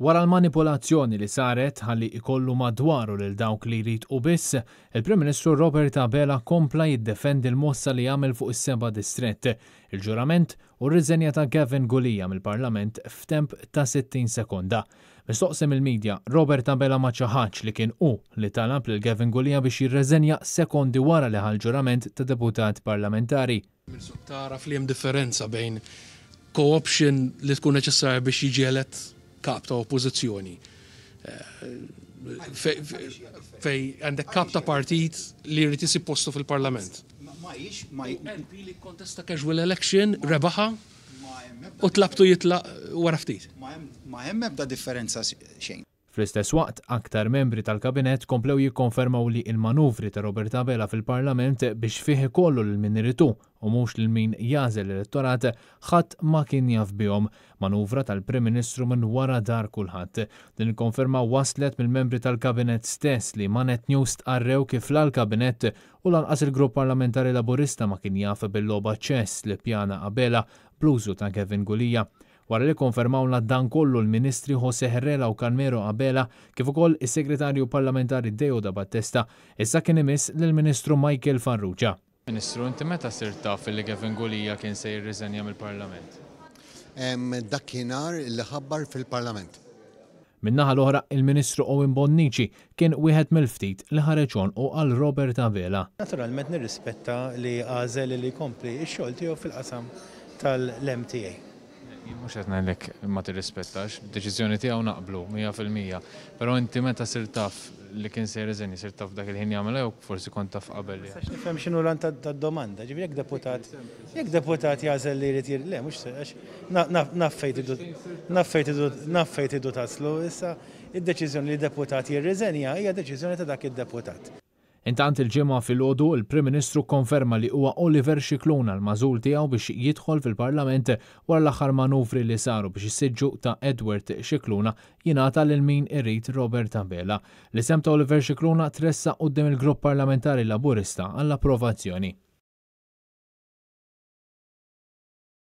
Wara l-manipulazzjoni li saret ħalli ikollu madwaru lil dawk li jrid hu biss, il-Prim Ministru Robert Abela kompla jiddefendi l-mossa li għamel fuq is-seba' distrett, il-ġurament u r-riżenja ta' Gavin Gulia mill-Parlament f'temp ta' 60 sekonda. Mistoqsi mill-media, Robert Abela ma ċaħadx li kien hu li talab lil Gavin Gulia biex jirreżenja sekondi wara li ħa l-ġurament ta' deputat parlamentari. Tagħraf li hemm differenza bejn co-option li tkun neċessarja biex jiġi elett kap ta' oppożizzjoni fej għandek kap ta' partit li jrid isib postu fil-parlament. MP li kontesta casual election, rebaħa u tlabtu jitlaq wara ftit. Ma hemm ebda differenza xejn. Fl-istess waqt, aktar membri tal-Kabinett komplew jikkonfermaw li l-manuvri ta' Robert Abela fil-Parlament biex fih ikollu lil min irid hu u mhux lil min jagħżel l-elettorat, ħadd ma kien jaf bihom. Manuvra tal-Prim Ministru minn wara dahar kulħadd. Din il-konferma waslet mill-membri tal-Kabinett stess li ma' Net News stqarrew kif la l-Kabinett u lanqas il-Grupp Parlamentari Laburista ma kien jaf bil-logħba ċess li ppjana Abela bl-użu ta' Kevin Gulia. Wara li kkonfermawlna dan kollu l-Ministri José Herrera u Carmelo Abela kif ukoll is-Segretarju Parlamentari Deo Battesta, issa kien imiss lill-Ministru Michael Farrugia. Ministru, inti meta sirt taf illi Gavin Gulia kien se jirriżenja mill-Parlament? Dakinhar li ħabbar fil-Parlament. Min-naħa l-oħra, il-Ministru Owen Bonnici kien wieħed mill-ftit li ħareġ għonqu għal Robert Abela. Naturalment nirrispetta li għażel li jkompli x-xogħol tiegħu fil-qasam tal-MTA. Jien mhux qed ngħidlek ma tirrispettax, b'deċiżjoni tiegħu naqblu 100%. Però inti meta sirt taf li kien se jirriżenja, sirt taf dak il-ħin jagħmilha jew forsi kont taf qabel li. Ma nistax nifhem x'inhu l-għan tad-domanda. Ġifieri jekk deputat jekk deputat jagħżel li jrid jir le mhux għax naf fejn tridu naf fejn tridu naf fejn tridu taslu issa id-deċiżjoni li deputat jirriżenja hija deċiżjoni ta' dak id-deputat. Intant il-Ġimgħa filgħodu il-Prim Ministru kkonferma li huwa Oliver Scicluna l-magħżul tiegħu biex jidħol fil-Parlament wara l-aħħar manuvri li saru biex is-siġġu ta' Edward Scicluna jingħata lil min irid Robert Abela. L-isem ta' Oliver Scicluna tressaq quddiem il-Grupp Parlamentari Laburista għall-approvazzjoni.